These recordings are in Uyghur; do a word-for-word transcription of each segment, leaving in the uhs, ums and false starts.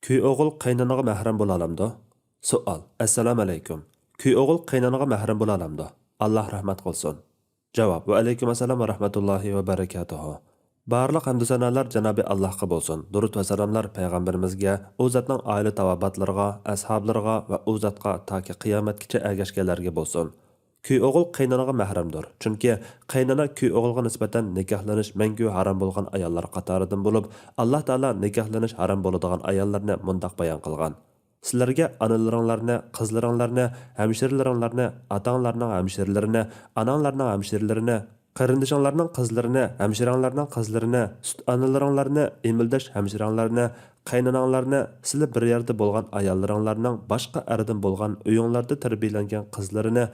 كۈي ئوغۇل قېينانىغا مەھرەم بولالامدۇ؟ سوئال. ئەسسالامۇئەلەيكۇم. كۈي ئوغۇل قېينانىغا مەھرەم بولالامدۇ؟ ئاللا رەھمەت قىلسۇن. جاۋاب. ۋەئەلەيكۇم ئەسسالام ۋە رەھمەتۇللاھى ۋە بەرىكاتۇھۇ. بارلىق ھەمدۇ سانالار جانابى ئاللاھقا بولسۇن. دۇرۇد ۋە سالاملار پەيغەمبىرىمىزگە، ئۇ زاتنىڭ ئائىلە تاۋابىئاتلىرىغا، ئەسھابلىرىغا ۋە ئۇ زاتقا تاكى قىيامەتكىچە ئەگەشكەنلەرگە بولسۇن. كۈي ئوغۇل قېينانىغا مەھرەمدۇر. چۈنكى قېينانا كۈي ئوغۇلغا نىسبەتەن نىكاھلىنىش مەڭگۈ ھارام بولغان ئاياللار قاتارىدىن بولۇپ، ئاللا تائالا نىكاھلىنىش ھارام بولىدىغان ئاياللارنى مۇنداق بايان قىلغان: سىلەرگە ئانىلىرىڭلارنى، قىزلىرىڭلارنى، ھەمشىرىلىرىڭلارنى، ئاتاڭلارنىڭ ھەمشىرىلىرىنى، ئاناڭلارنىڭ ھەمشىرىلىرىنى، قېرىندىشىڭلارنىڭ قىزلىرىنى، ھەمشىرەڭلارنىڭ قىزلىرىنى، سۈت ئانىلىرىڭلارنى، ئېمىلداش ھەمشىرەڭلارنى، قېيناناڭلارنى، سىلى بىر يەردە بولغان ئاياللىرىڭلارنىڭ باشقا ئەردىن بولغان ئۆيۈڭلاردا تەربىيەلەنگەن قىزلىرىنى،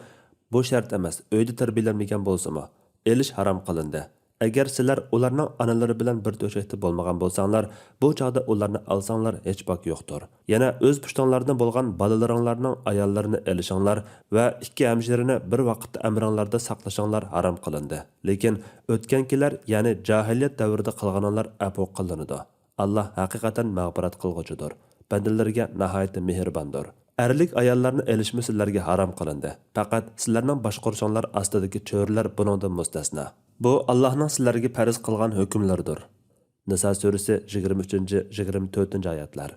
بۇ شەرت ئەمەس، ئۆيدە تەربىيەلەنمىگەن بولسىمۇ، ئېلىش ھارام قىلىندى. ئەگەر سىلەر ئۇلارنىڭ ئانىلىرى بىلەن بىر تۆشەكتە بولمىغان بولساڭلار، بۇ چاغدا ئۇلارنى ئالساڭلار ھېچ باك يوقتۇر. يەنە ئۆز پۇشتۇڭلاردىن بولغان بالىلىرىڭلارنىڭ ئاياللىرىنى ئېلىشىڭلار ۋە ئىككى ھەمشىرىنى بىر ۋاقىتتا ئەمرىڭلاردا ساقلىشىڭلار ھارام قىلىندى. لېكىن ئۆتكەنكىلەر، يەنى جاھىلىيەت دەۋرىدە قىلغىنىڭلار ئەپۇ قىلىنىدۇ. ئاللا ھەقىقەتەن مەغپىرەت قىلغۇچىدۇر، بەندىلىرىگە ناھايىتى مېھرىباندۇر. ئەرلىك ئاياللارنى ئېلىشمۇ سىلەرگە ھارام قىلىندى. پەقەت سىلەرنىڭ باشقۇرۇشۇڭلار ئاستىدىكى چۆرىلەر بۇنىڭدىن مۇستەسنا. بۇ ئاللانىڭ سىلەرگە پەرز قىلغان ھۆكۈملىرىدۇر. نىسا سۈرىسى يىگىرمە ئۈچىنچى، يىگىرمە تۆتىنچى ئايەتلەر.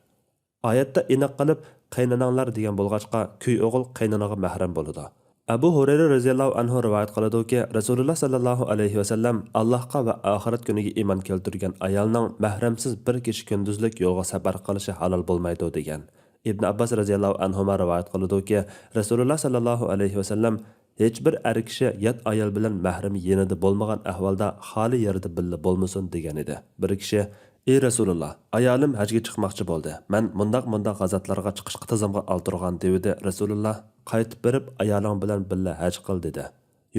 ئايەتتە ئېنىق قىلىپ قېيناناڭلار دېگەن بولغاچقا، كۈي ئوغۇل قېينانىغا مەھرەم بولىدۇ. ئەبۇ ھۇرەيرە رەزىياللاھۇ ئەنھۇ رىۋايەت قىلىدۇكى، رەسۇلۇللا ساللاللاھۇ ئەلەيھى ۋەسەللەم ئاللاھقا ۋە ئاخىرەت كۈنىگە ئىمان كەلتۈرگەن ئايالنىڭ مەھرەمسىز بىر كېچە كۈندۈزلۈك يولغا سەپەر قىلىشى ھالال بولمايدۇ دېگەن. ئىبن ئابباس رەزىياللاھۇ ئەنھۇما رىۋايەت قىلىدۇكى، رەسۇلۇللا ساللاللاھۇ ئەلەيھى ۋەسەللەم ھېچبىر ئەر كىشى يات ئايال بىلەن مەھرىمى يېنىدا بولمىغان ئەھۋالدا خالىي يەردە بىللە بولمىسۇن دېگەنىدى. بىر كىشى، ئى رەسۇلۇللا، ئايالىم ھەجگە چىقماقچى بولدى، مەن مۇنداق مۇنداق غازاتلارغا چىقىشقا تىزىمغا ئالدۇرغان دېۋىدى. رەسۇلۇللا، قايتىپ بېرىپ ئايالىڭ بىلەن بىللە ھەج قىل دېدى.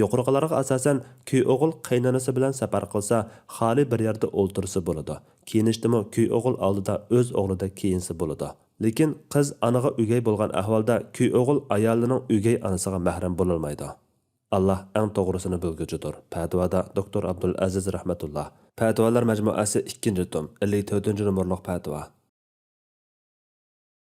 يۇقىرىقىلارغا ئاساسەن، كۈي ئوغۇل قېينانىسى بىلەن سەپەر قىلسا، خالىي بىر يەردە ئولتۇرسا بولىدۇ. كىيىنىشتىمۇ كۈي ئوغۇل ئالدىدا ئۆز ئوغلىدەك كىيىنسە بولىدۇ. لېكىن قىز ئانىغا ئۆگەي بولغان ئەھۋالدا كۈي ئوغۇل ئايالىنىڭ ئۆگەي ئانىسىغا مەھرەم بولالمايدۇ. ئاللا ئەڭ توغرىسىنى بىلگۈچىدۇر. پەتىۋادا دوكتور ئابدۇل ئەزىز رەھمەتۇللا. پەتىۋالار مەجمۇئەسى ئىككىنچى توم، ئەللىك تۆتىنچى نومۇرلۇق پەتىۋا.